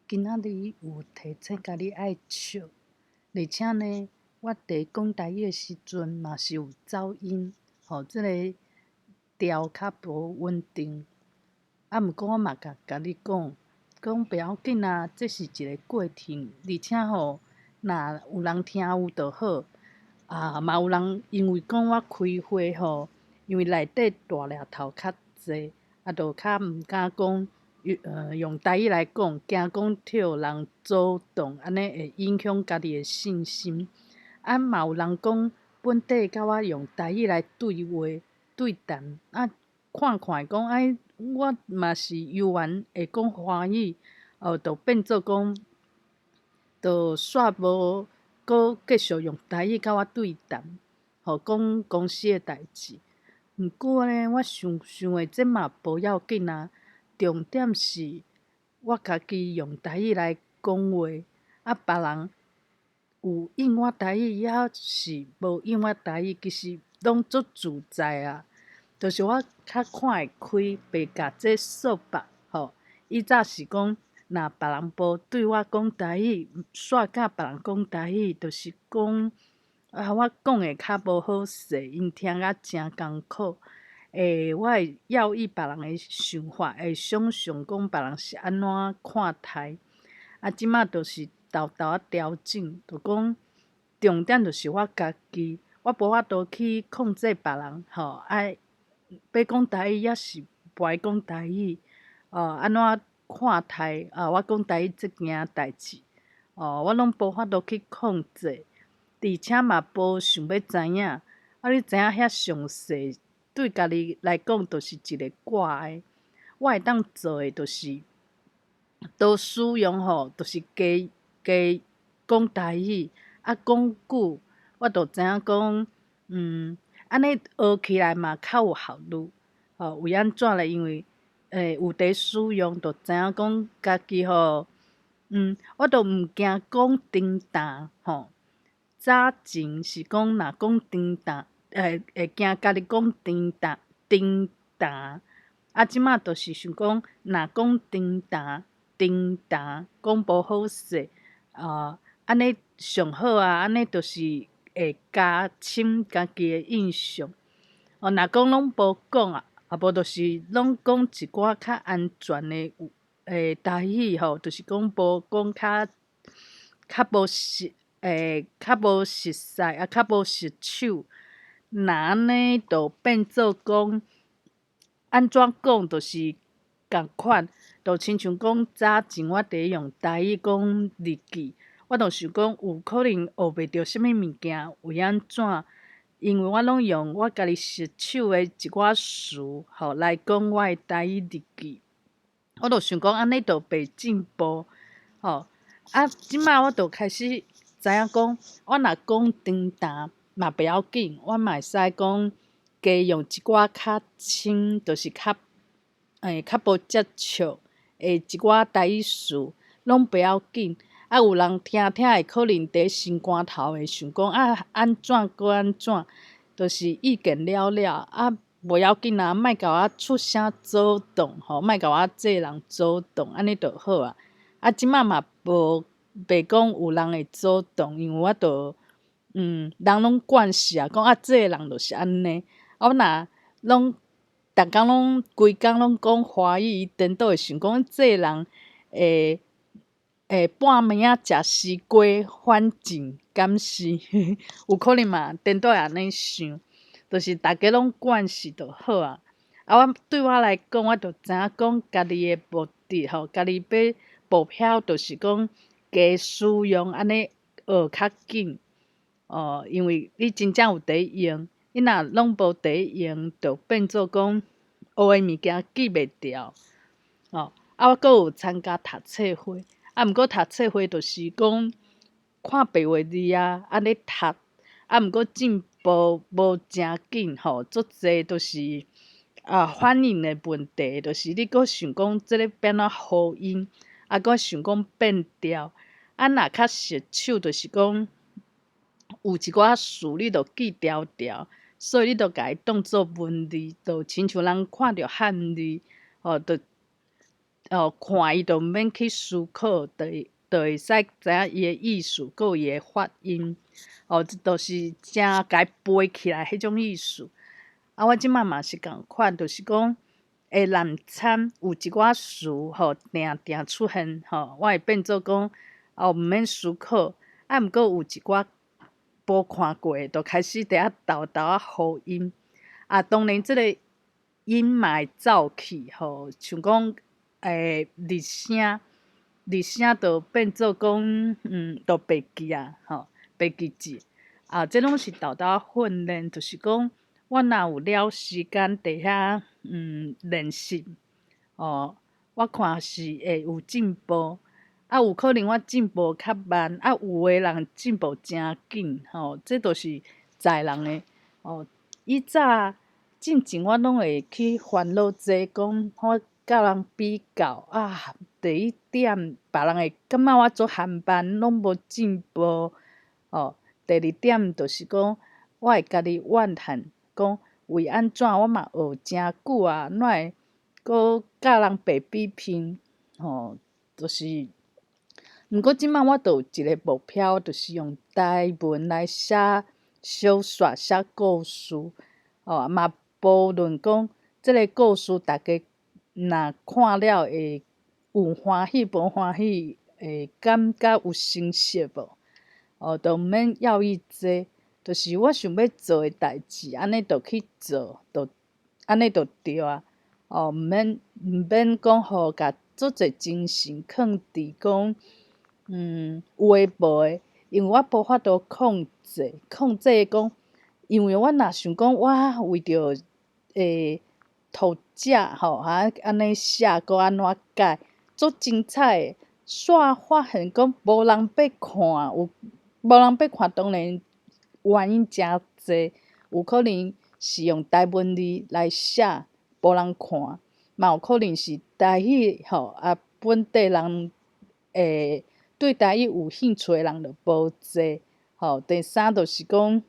今仔日有提醒共你愛笑，而且呢，我佇講台語的時陣嘛是有走音，吼，這個調較無穩定。啊，毋過我嘛共共你講，講袂要緊啊，這是一個過程，而且吼，若有人聽有就好。啊，嘛有人因為講我開會吼，因為內底大掠頭較濟，啊，就較毋敢講，用台語來講，驚講予人阻擋，按呢會影響家己的信心。啊，嘛有人講本底佮我用台語來對話對談，啊，看看講哎，我嘛是猶原會講華語，哦，就變做講，就煞無閣繼續用台語佮我對談，吼，講公司的代誌。毋過呢，我想想的這嘛無要緊啊。重點是我家己用台語來講話，啊，別人有應我台語，抑是無應我台語，其實攏足自在啊。就是我較看會開，袂共這束縛吼。以早是講，若別人無對我講台語，煞佮別人講台語，就是講啊，我講的較無好勢，𪜶聽甲誠艱苦。欸，我會猶豫別人的想法，會想像講別人是按怎看待。啊，這馬就是沓沓仔調整，就講重點就是我家己，我無法度去控制別人，吼，啊，欲講台語抑是無愛講台語，哦，按怎看待啊？我講台語這件代誌，哦，我攏無法度去控制，而且嘛無想欲知影。啊，你知影遐詳細，對家己來講，就是一個掛礙。我會當做的，就是多使用吼，就是加加講台語，啊，講久，我就知影講，按呢學起來嘛較有效率。吼，為按怎咧？因為有佇使用，就知影講家己吼，我都毋驚講長談吼。早前是講若講長談，會驚家己講長談長談，啊，這馬就是想講，若講長談長談，講無好勢，啊，按呢上好啊，按呢就是會加深家己的印象。哦，若講攏無講啊，啊無就是攏講一寡較安全的台語吼，就是講無講較較無熟，較無熟似啊，較無熟手。若按呢，就變做講按怎講，就是仝款，就親像講早前我佇用台語講日記，我就想講有可能學袂著啥物物件，為按怎？因為我攏用我家己熟手的一寡詞吼來講我的台語日記，我就想講按呢就袂進步吼。啊，這馬我就開始知影講，我若講長談嘛袂要緊，我嘛會使講加用一寡較深，就是較較無接觸的一寡台語詞，攏袂要緊。啊，有人聽聽會可能佇心肝頭會想講啊，按怎閣按怎，就是意見了了啊，無要緊啊，莫共我出聲阻擋吼，莫共我這人阻擋，按呢就好啊。啊，這馬嘛無袂講有人會阻擋，因為我就人攏慣勢啊，講啊，這个人就是按呢。啊，我若攏逐工攏規工攏講華語，伊顛倒會想講這个人會會半暝仔食西瓜，反正敢是有可能嘛，顛倒會按呢想，就是逐家攏慣勢就好啊。啊，我對我來講，我就知影講家己的目的吼，家己欲目標就是講加使用按呢學較緊哦，因為你真正有佇用，你若攏無佇用，就變做講學的物件記袂牢哦。啊，我閣有參加讀冊會，啊，毋過讀冊會就是講看白話字啊，按呢讀，啊，毋過進步無誠緊吼，足濟都是啊反應的問題，就是你閣想講這个欲按怎呼音，啊，閣想講變調，啊，若較熟手，就是講有一寡詞你就記牢牢，所以你就共伊當做文字，就親像人看著漢字，吼，就哦，看伊就毋免去思考，就會使知影伊的意思，閣有伊的發音，哦，就是誠共伊背起來彼種意思。啊，我這擺嘛是仝款，就是講會難參有一寡詞吼，定定出現吼，我會變做講哦，毋免思考。啊，毋過有一寡無看過的，就開始佇遐沓沓仔呼音。啊，當然這個音嘛會走去吼，像講入聲，入聲就變做講，就袂記啊，吼，袂記字。啊，這攏是沓沓仔訓練，就是講我若有了時間佇遐練習，哦，我看是會有進步。啊，有可能我進步較慢，啊，有的人進步誠緊，吼，這都是在人的。哦，以早進前我攏會去煩惱這講我佮人比較啊，第一點，別人會感覺我足緩慢，攏無進步。哦，第二點就是講，我會家己怨恨，講為按怎我嘛學誠久啊，哪會閣佮人白比拼？吼，就是。毋過這擺我就有一個目標，就是用台文來寫小說、寫故事，哦，嘛無論講這个故事，大家若看了會有歡喜無歡喜，會感覺有成熟無？哦，就毋免猶豫這，就是我想欲做的代誌，按呢就去做，就按呢就對啊。哦，毋免講予共足濟精神囥佇講，有的無的，因為我無法度控制，控制講，因為我若想講，我為著讀者吼，哈按呢寫，閣按怎改，足精彩的，煞發現講無人欲看，有無人欲看，當然原因誠濟，有可能是用台文字來寫，無人看，嘛有可能是台語吼啊，本地人會對台語有興趣的人就無濟，吼。第三就是講，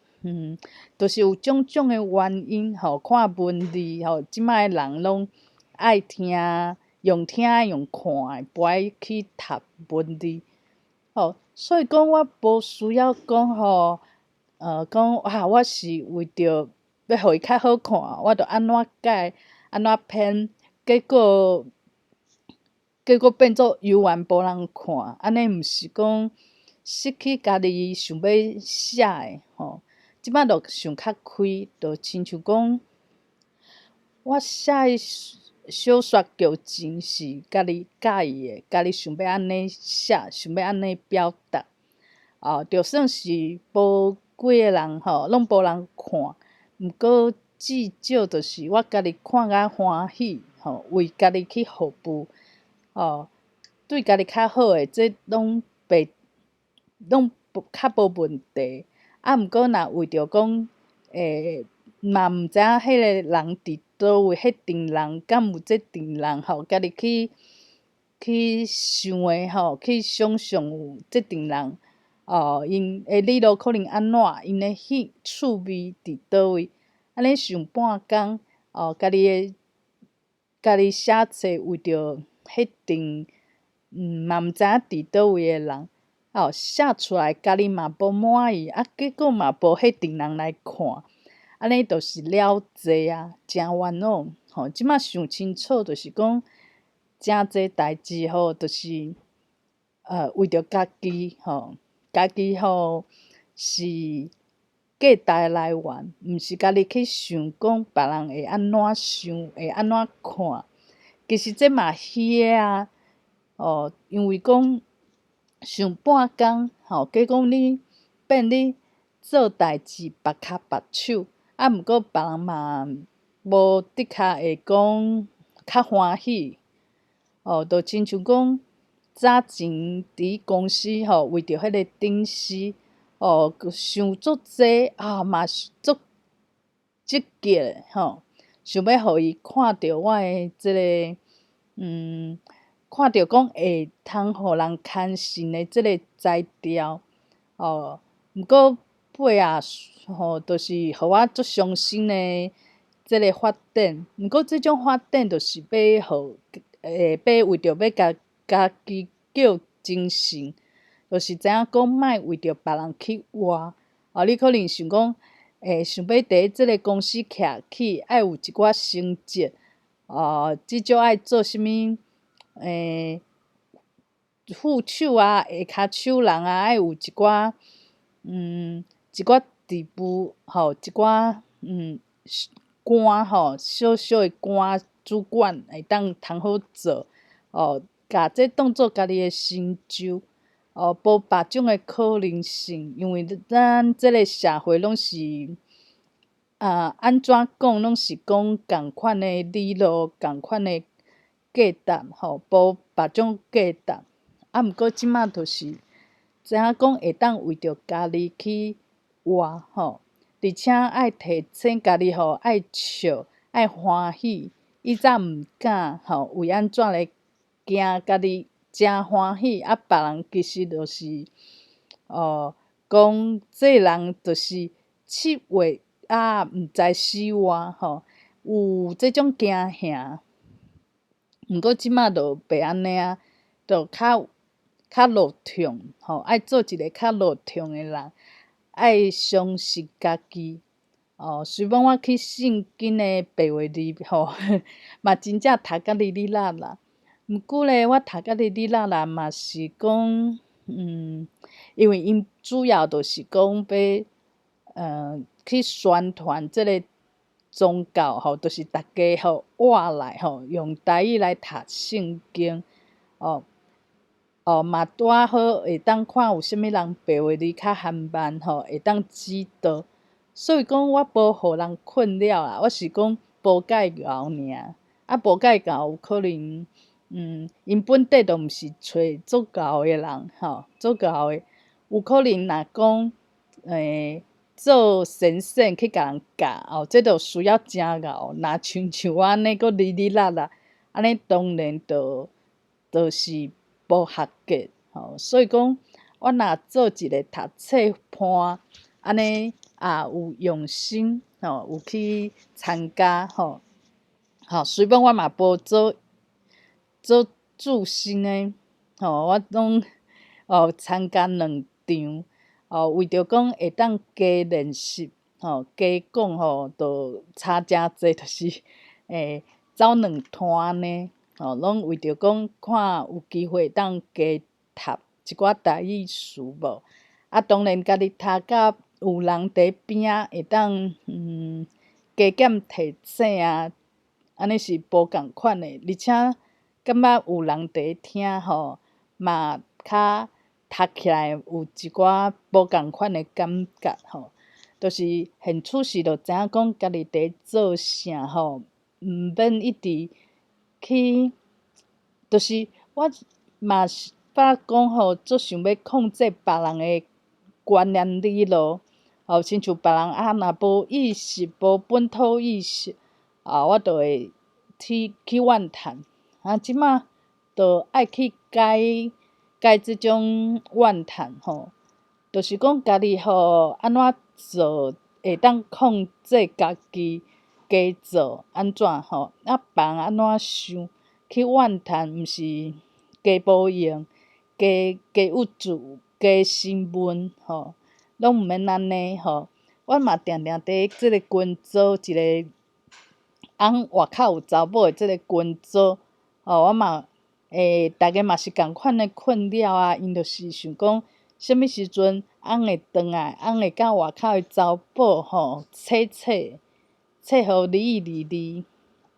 就是有種種的原因，吼，看文字吼，這擺的人攏愛聽，用聽的用看的，無愛去讀文字，吼。所以講我無需要講吼，講啊，我是為著欲予伊較好看，我就按怎改，按怎編，結果變做猶原無人看，按呢毋是講失去家己想欲寫的吼。這擺就想較開，就親像講，我寫的小說劇情是家己佮意的，家己想欲按呢寫，想欲按呢表達。哦，就算是無幾个人吼，攏無人看，毋過至少就是我家己看甲歡喜，吼，為家己去服務。哦，對家己較好的，這攏袂攏較無問題。啊，毋過若為著講，嘛毋知影彼个人佇佗位，彼陣人敢有這陣人吼，家己去想的吼，去想像有這陣人，哦，𪜶的理路可能按怎，𪜶的興趣味佇佗位，按呢想半工，哦，家己寫冊為著彼陣，嘛毋知影佇佗位的人，哦，寫出來家己嘛無滿意，啊，結果嘛無彼陣人來看，按呢就是了濟啊，誠冤枉吼。這擺想清楚，就是講誠濟代誌吼，就是為著家己吼，家己吼是價值的來源，毋是家己去想講別人會按怎想，會按怎看。其實這嘛虛的啊，哦，因為講想半工吼，假講你變你做代誌縛跤縛手，啊，毋過別人嘛無的確會講較歡喜，哦，就親像講早前佇公司吼，為著彼个頂司，哦，想足濟啊，嘛是足積極的吼，想欲予伊看著我的這个，看著講會通予人牽信的這个才調，哦，毋過尾仔吼，就是予我足傷心的這个發展。毋過這種發展，就是欲予下晡為著欲共家己叫精神，就是知影講莫為著別人去活。哦，你可能想講，想欲佇這个公司徛起，愛有一寡成績，哦，至少愛做啥物，副手啊，下跤手人啊，愛有一寡，一寡地步，吼，一寡，官吼，小小的官主管會當通好做，哦，共這當做家己的成就，哦，無別種的可能性，因為咱這個社會攏是，按怎講攏是講仝款的理路，仝款的價值，吼，無別種價值。啊，毋過這馬就是知影講會當為著家己去活，吼，而且愛提醒家己吼，愛笑，愛歡喜。以前毋敢，吼，為按怎咧驚家己誠歡喜，啊，別人其實就是，哦，講這人就是7月啊，毋知死活，吼，有這種驚嚇。毋過這馬就袂按呢啊，就較較落痛，吼，愛做一个較落痛的人，愛相信家己。哦，雖罔我去聖經的白話字，吼，嘛真正讀甲哩哩啦啦。毋過咧，我讀甲哩哩啦啦嘛是講，因為𪜶主要就是講欲，去宣傳這个宗教，吼，就是逐家吼活來吼，用台語來讀聖經，哦，哦，嘛拄仔好會當看有啥物人白話字較含慢，吼，會當指導。所以講，我無予人困擾啦，我是講無介𠢕爾，啊，無介𠢕有可能，𪜶本底就毋是揣足𠢕的人，吼，足𠢕的，有可能若講，做先生去共人教，哦，這就需要誠𠢕，若親像我按呢閣哩哩啦啦，按呢當然就是無合格，吼，所以講，我若做一个讀冊伴，按呢也有用心，吼，有去參加，吼，吼，雖罔我嘛無做做助生的，吼，我攏哦參加兩場，哦，為著講會當加練習，吼，加講吼，就差誠濟，就是走兩攤按呢，吼，攏為著講看有機會會當加讀一寡台語詞無？啊，當然家己讀甲有人佇邊仔會當加減提醒啊，按呢是無仝款的，而且感覺有人佇聽吼，嘛較讀起來有一寡無仝款的感覺吼。就是現此時就知影講家己佇做啥吼，毋免一直去，就是我嘛是捌講吼，足想欲控制別人的觀念理路，吼，親像別人啊，若無意識、無本土意識，啊，我就會去怨嘆。啊，這馬就愛去改改這種怨嘆吼，就是講家己吼按怎做會當控制家己加做按怎吼，啊，別人按怎想去怨嘆，毋是加無用、加加鬱卒、加生悶吼，攏毋免按呢吼。我嘛定定佇這个群組一个翁外口有查某的這个群組，吼，我嘛逐家嘛是仝款的困擾啊，𪜶就是想講，啥物時陣翁會轉來，翁會佮外口的查某吼，切切切予離離離。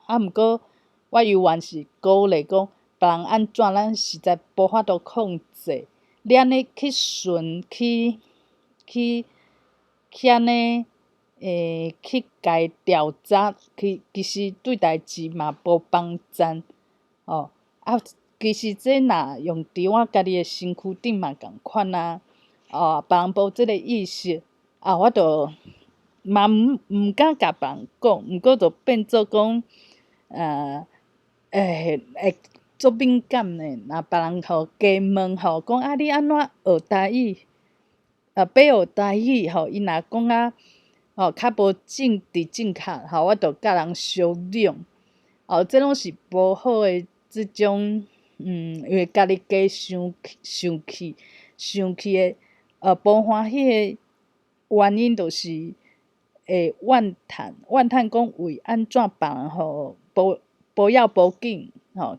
啊，毋過我猶原是鼓勵講，別人按怎，咱實在無法度控制。你按呢去順，去去去按呢，去共調查，其實對代誌嘛無幫贊，吼。啊，其實這若用佇我家己的身軀頂嘛仝款啊，哦，別人無這个意識，啊，我就嘛毋敢共別人講，毋過就變做講，會足敏感的，若別人吼加問吼，講啊你按怎學台語？啊，欲學台語吼，伊若講啊，吼較無政治正確，吼，我就佮人相嚷，哦，這攏是無好的這這種，因為家己加生生氣，生氣的，無歡喜的原因就是會怨嘆，怨嘆講為按怎別人吼無無要無緊吼，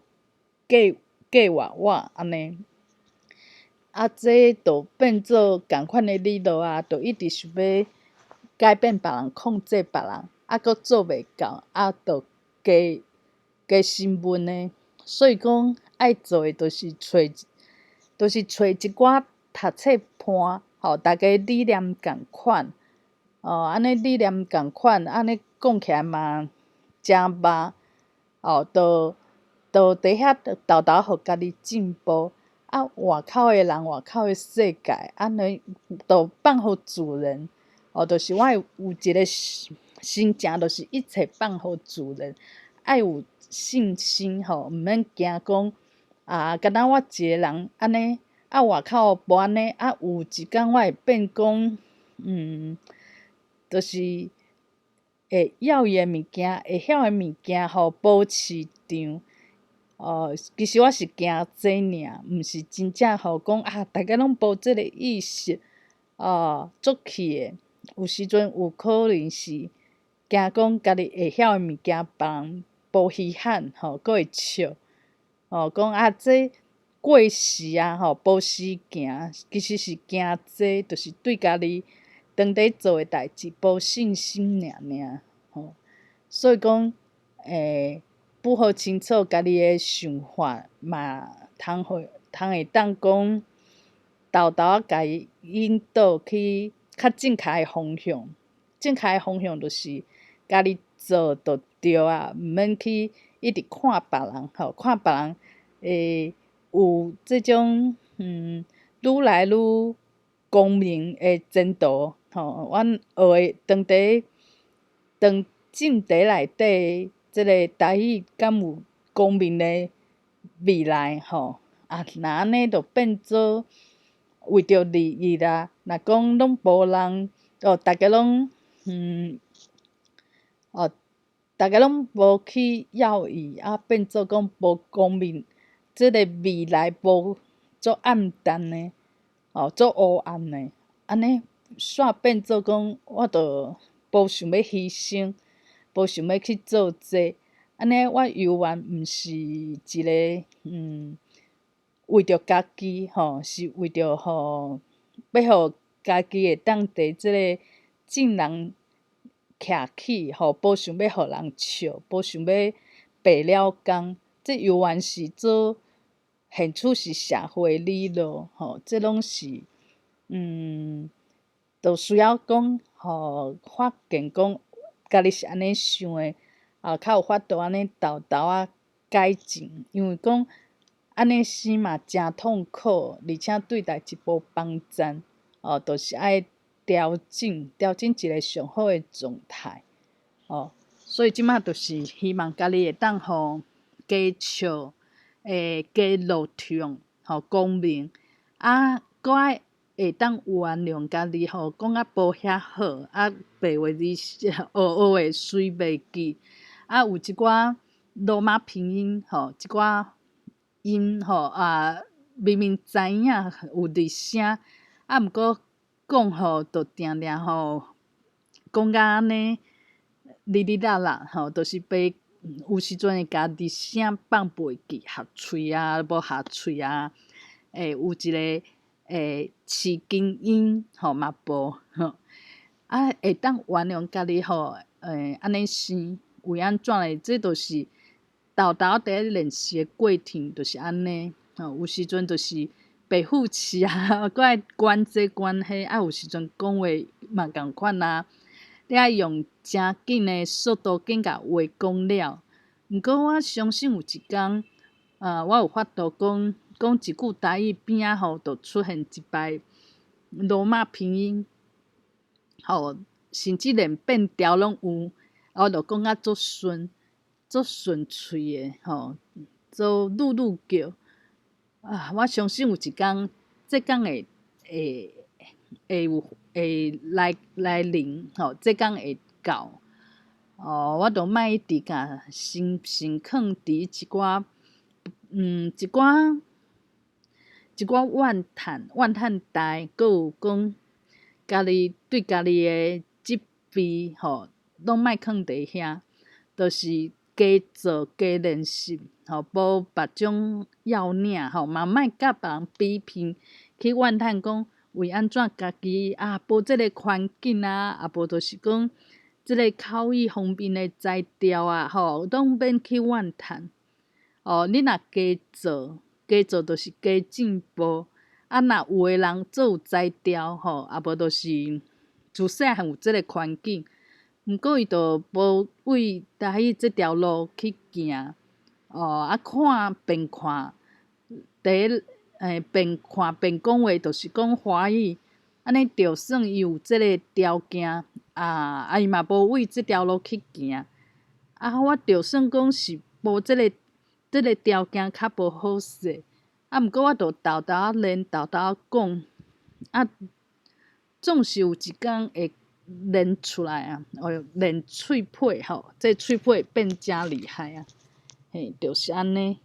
計計劃我按呢。啊，這就變做仝款的理路啊，就一直想欲改變別人，控制別人，啊，閣做袂到，啊，就加加生悶的。所以講愛做的就是揣，就是揣一寡讀冊伴，吼，大家理念仝款，哦，按呢理念仝款，按呢講起來嘛誠肉，哦，就就佇遐沓沓予家己進步。啊，外口的人，外口的世界，按呢就放予主人，哦，就是我有一个心情，就是一切放予主人，愛有信心吼，毋免驚講啊，敢若我一个人按呢，啊外口無按呢，啊有一工我會變講，就是會曉伊的物件，會曉的物件吼，無市場。哦，其實我是驚這爾，毋是真正吼講啊，大家攏無這个意識，哦，足氣的。有時陣有可能是驚講家己會曉的物件，別人無稀罕吼，閣會笑，哦，講啊這過時啊，吼，無時行，其實是驚這，就是對家己當佇做的代誌無信心爾爾，吼。所以講，不好清楚家己的想法嘛，通會通會當講，沓沓仔共伊引導去較正確的方向。正確的方向就是家己做就對啊，毋免去一直看別人吼，看別人會有這種愈來愈光明的前途吼。阮學的當佇當進佇內底。這个台語敢有光明的未來吼？啊，若按呢就變做為著利益啦。若講攏無人哦，大家攏哦，大家攏無去要伊，啊，變做講無光明，這个未來無足暗淡的，哦，足烏暗的，按呢煞變做講，我就無想欲犧牲。無想欲去做這，按呢我猶原毋是一个為著家己吼，是為著吼，欲予家己會當佇這个眾人徛起吼，無想欲予人笑，無想欲白了工，這猶原是做現處是社會理路吼，這攏是就需要講吼，發現講。家己是按呢想的，啊，較有法度按呢沓沓仔改進，因為講按呢生嘛誠痛苦，而且對代誌無幫贊，哦，就是愛調整，調整一个上好的狀態，哦，所以這馬就是希望家己會當吼加笑，會加樂暢，吼光明，啊，閣愛會當原諒家己吼，講甲無遐好，啊，白話字學學會隨袂記，啊，有一寡羅馬拼音吼，一寡音吼啊，明明知影有佇聲，啊，毋過講吼，就定定吼講甲按呢哩哩啦啦吼，就是白有時陣會共佇聲放袂記，合喙啊，無合喙啊，會有一个。飼根音吼嘛無吼，啊會當原諒家己吼，按呢生為按怎咧？這就是沓沓佇咧練習的過程，就是按呢吼。有時陣就是白富痴啊，閣愛管這管彼，啊有時陣講話嘛仝款啊。你愛用誠緊的速度緊共話講了。毋過我相信有一工，啊，我有法度講。講一句台語邊仔吼，就出現一擺羅馬拼音，吼，甚至連變調攏有，我就講甲足順，足順喙的吼，做嚕嚕叫。啊，我相信有一工，這工會會會有會來來臨吼，這工會到。哦，我就莫一直共心心囥佇一寡。一寡一寡怨嘆怨嘆代，閣有講家己對家己的責備吼，攏莫囥佇遐，就是加做加練習吼，無別種要領吼，嘛莫佮別人比拼去怨嘆講為按怎家己啊無這个環境啊，啊無就是講這个口語方面的才調啊，吼，攏免去怨嘆。哦，你若加做，加做就是加進步。啊，若有的人足有才調吼，啊無就是自細漢有這个環境，毋過伊就無為台語這條路去行。哦，啊看邊看，第一，邊看邊講話，就是講華語，按呢就算伊有這个條件，啊，伊嘛無為這條路去行。啊，我就算講是無這個條件較無好勢，啊，毋過我就沓沓仔練，沓沓仔講，啊，總是有一工會練出來啊！哦，練喙皮吼，這喙皮變誠厲害啊！嘿，就是按呢。